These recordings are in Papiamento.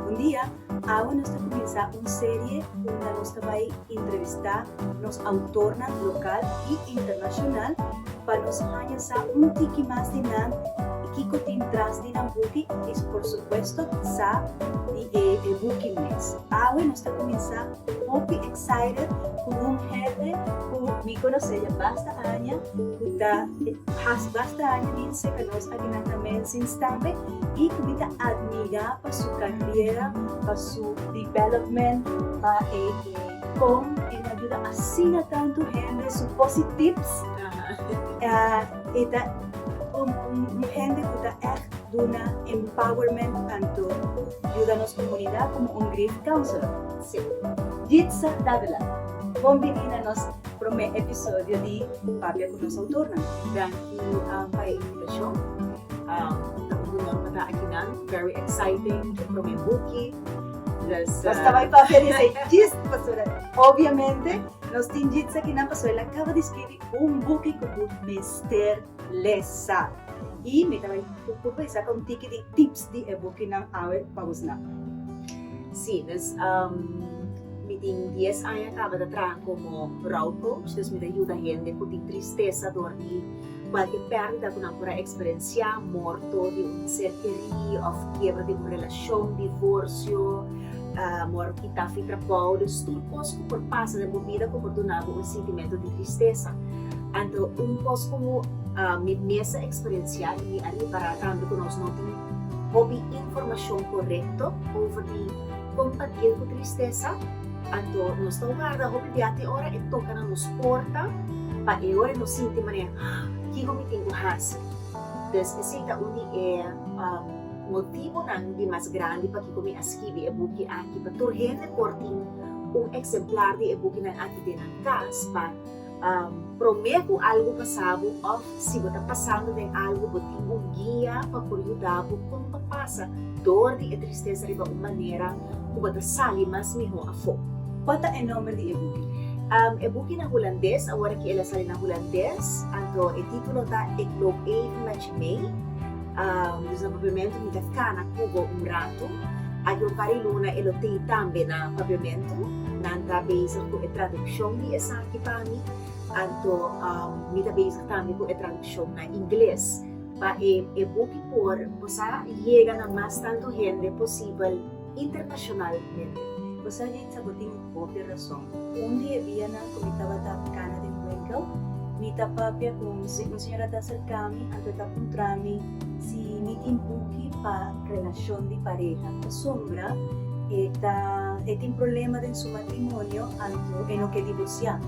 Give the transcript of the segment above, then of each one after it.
Bon dia! Awe nos ta kuminsá un serie unda nos ta bai entrevistá nos outornan lokal i internashonal pa nos haña sa un tiki mas di nan i kiko tin tras di nan buki i por supuesto sa di e buki mes. Awe nos ta kuminsá hopi excited ku un hende ku mi konosé ya basta aña ku ta has basta aña bin seka nos akinan na Mensings tambe i ku mi ta admirá pa su kariera, pa su development, pa e kon el a yuda asina tantu hende, su positips. E ta un un hende ku ta ègt duna empowerment anto yuda nos komunidat komo un grief counselor. Sí. Jitsa Davila, bon bini na nos promé episodio di Papia ku nos outornan. Danki pa e invitashon. Ta un honor pa ta akinan. Very exciting, e promé buki. Dus, Nos ta bai papia di esei djis pasobra obviamente nos tin Jitsa akinan pasobra el a kaba di skribi un buki ku bo mester lesa. I mi ta bai purba di saka un tiki di tips di e bukinan awe pa bosnan. Sí, dus mi tin dies aña kaba ta traha komo rouwcoach, dus mi ta yuda hende ku tin tristesa dor di kualke pèrdida ku nan por a eksperensiá, morto di un ser kerí òf kiebra di un relashon, divorsio, mòrto kitá fi trabou, dus tur kos ku por pasa den bo bida ku por duna bo un sintimentu di tristesa. Anto un kos ku mi mes a eksperensiá i mi a ripará tambe ku nos no tin hopi informashon korekto over di kon pa deal ku tristesa, anto nos ta warda hopi bia te ora e toka na nos porta pa e ora nos sinti manera, Ah, kiko mi tin ku hasi? Dus esei ta un di e motibonan di mas grandi pakiko mi a skibi e buki aki, pa tur hende por tin un eksemplar di e bukinan aki den nan kas pa Promé ku algu pasa bo òf si bo ta pasando den algu bo tin un guia pa por yuda bo kon pa pasa dor di e tristesa riba un manera ku bo ta sali mas mihó afó. Kua ta e nòmber di e buki? E buki na hulandes, awor aki el a sali na hulandes, anto e título ta Ik loop even met je mee. Dus na papiamentu mi ta kana ku bo un ratu. Aki un par di luna e lo tei tambe na papiamentu. Nan ta bezig ku e tradukshon di esaki pa mi. Anto mi ta bezig tambe ku e tradukshon na ingles pa e e buki por bo sa yega na mas tantu hende posibel internashonalmente. Bo sa Jitsa bo tin hopi rason. Un di e bianan ku mi tabata kana den winkel, mi ta papia ku un señora ta aserká mi anto e ta puntra mi si mi tin buki pa relashon di pareha pasobra e ta e tin problema den su matrimonio anto e no ke divorsiá.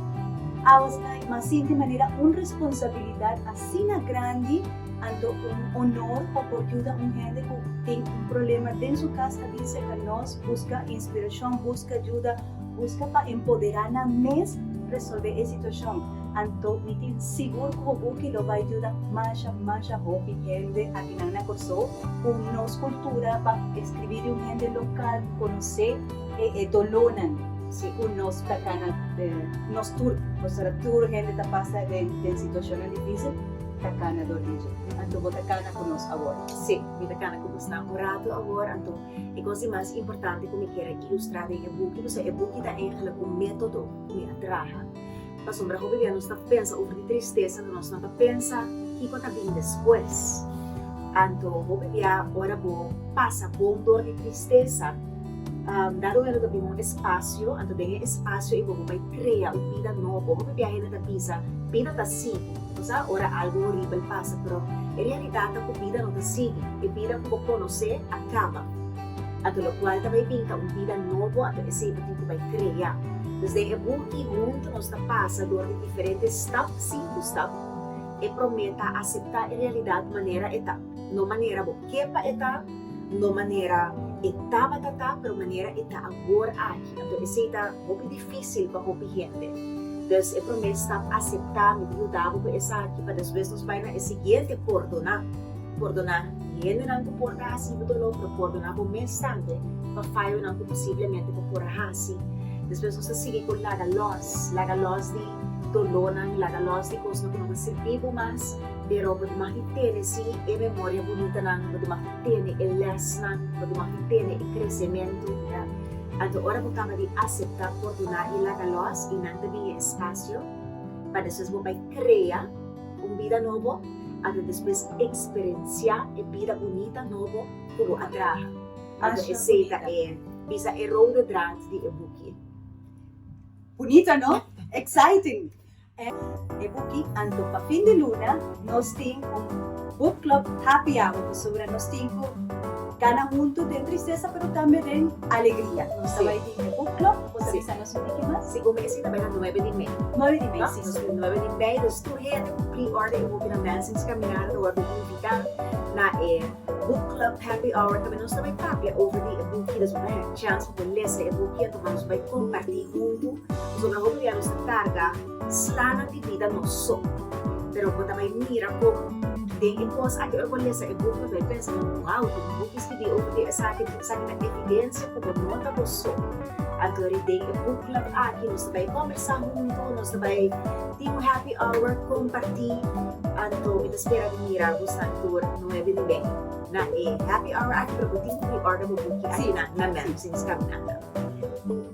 I was like, m'a sinti manera un responsabilidat asina grandi anto un honor pa por yuda un hende ku tin un problema den su kas a bin serka nos buska inspirashon, buska yuda. Buska pa empoderá nan mes resolvé e situashon. Anto mi tin sigur ku bo buki lo bai yuda masha masha hopi hende akinan na Kòrsou ku nos kultura pa eskribí di un hende lokal ku konosé e e dolónan ku nos ta kana nos tur pasobra tur hende ta pasa den den situashonnan difísil ta kana dor di dje. Anto bo ta kana ku nos awor. Sí, mi ta kana ku bosnan un ratu awor anto. E kos di mas importante ku mi kier a ilustrá den e buki, pasobra e buki ta eigenlijk un método ku mi a traha. Pasobra hopi bia nos ta pensa over di tristesa, pero nos no ta pensa kiko ta bin despues. Anto hopi bia ora bo pasa bon dor di tristesa, dado weno ta bin un espasio, anto den e espasio ei bo por bai krea un bida nobo. Hopi bia hende ta bisa, bida ta sigui. Bo sa, ora algu horibel pasa, pero e realidat ta ku bida no ta sigui. E bida ku bo konosé a kaba. Anto lokual ta bai bin ta un bida nobo, anto esei bo tin ku bai krea. Dus den e buki huntu nos ta pasa dor di diferente stap, sinku stap. E promé ta aseptá e realidat manera e ta. No manera bo ke pa e ta, no manera e tabata ta, pero manera e ta awor aki. Anto esei ta hopi difísil pa hopi hende. Dus e promé stap aseptá, mi ta yuda bo ku esaki pa despues nos bai na e siguiente, pordoná. Pordoná hendenan ku por ta hasi bo doló, pero pordoná bo mes tambe pa fayonan ku posiblemente bo por a hasi. Despues nos ta sigui ku laga lòs, laga lòs di dolónan, laga lòs di kosnan ku no ta sirbi bo mas, pero bo tin mag di tene sí e memoria bunitanan, bo tin mag di tene e lèsnan, bo tin mag di tene e kresementu. Anto ora bo kaba di aseptá, pordoná i laga lòs, i nan ta bin e espasio pa despues bo bai krea un bida nobo, anto despues eksperensiá e bida bunita nobo ku bo a traha. Anto esei ta e bisa e rode draad di e buki. Bunita no? Exciting! E buki anto pa fin di luna nos tin un book club happy hour pasobra nos tin cu gana hunto den tristesa pero tambe den alegria. Nos ta bay tin e book club, bo ta bisa nos un tiki mas? Segun mi esey ta bay na nuebe di mei. Nuebe di mei, si. Nos tin nuebe di mei, dus tur hende cu pre-order e buki na Mensing's Caminada ta wordo invita na e book club happy hour. Tambe nos ta bay papia over di e buki, dus bo ta haya chance pa bo lesa e buki anto nos bay comparti hunto. Pasobra hopi bia nos ta karga slanan di bida nos so. Pero bo ta bai mira kon den e kos aki ora bo lesa e buki bo ta bai pensa wow tin un buki skibí over di esaki esaki ta evidensia ku bo no ta bo so. Anto ri den e book club aki nos ta bai kombersá huntu, nos ta bai tin un happy hour, kompartí. Anto mi ta spera di mira bosan tur nuebe di mei na e happy hour aki pero bo tin ku pre-order bo buki aki na na Memphis Caminata.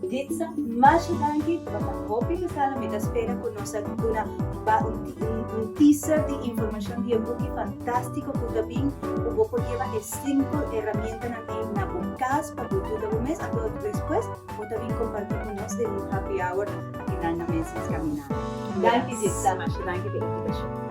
Ditsa, masha danki, tabata hopi gustado, mi ta spera ku nos a duna ba un un teaser di informashon di e buki fantástiko ku ta bin ku bo por yeba e simpel herramientanan ei na bo kas pa bo yuda bo mes anto despues bo ta bin kompartí ku nos den un happy hour akinan na Mensing's Caminada. Danki Ditsa. Masha danki pa e invitashon.